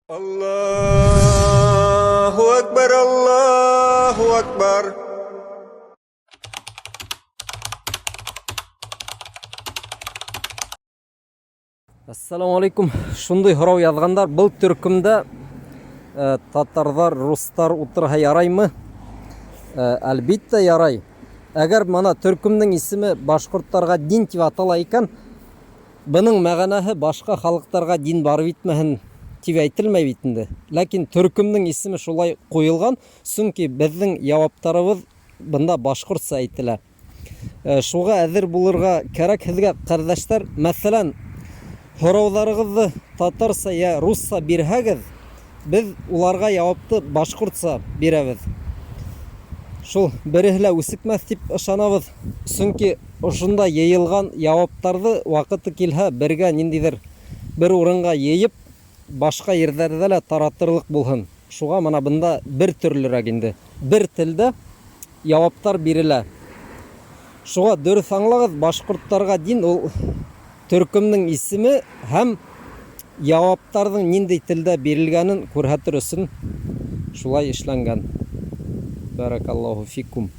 Аллаһу әкбәр, Аллаһу әкбәр! Ассаламу алейкум. Шундый һорау яҙғандар. Был төркөмдә э, татарҙар, рустар ултырһа яраймы? Э, әлбиттә ярай. Әгәр мына төркөмдөң исеме башҡорттарға дин тип атала икән, Бының мәғәнәһе башҡа халыҡтарға дин барып етмәһен тип әйтелмәй бит инде. Ләкин төркөмдөң исеме шулай ҡуйылған, сөнки беҙҙең яуаптарыбыҙ бында башҡортса әйтелә. Э, шуға әҙер булырға кәрәк һеҙгә, ҡәрҙәштәр. Мәҫәлән, һорауҙарығыҙҙы татарса йә русса бирһәгеҙ, Беҙ уларға яуапты башҡортса бирәбеҙ. Шул береһе лә үсекмәҫ тип ышанабыҙ. Сөнки ошонда йыйылған яуаптарҙы ваҡыты килһә бергә ниндәйҙер бер урынға йыйып, башҡа ерҙәрҙә лә таратырлыҡ булһын. Шуға мына бында бер төрлөрәк инде. Бер телдә яуаптар бирелә. Шуға дөрөҫ аңлағыҙ, башҡорттарға дин ул төркөмдөң исеме һәм яуаптарҙың ниндәй телдә бирелгәнен күрһәтер өсөн шулай эшләнгән. Бәрәкаллаһу фикум.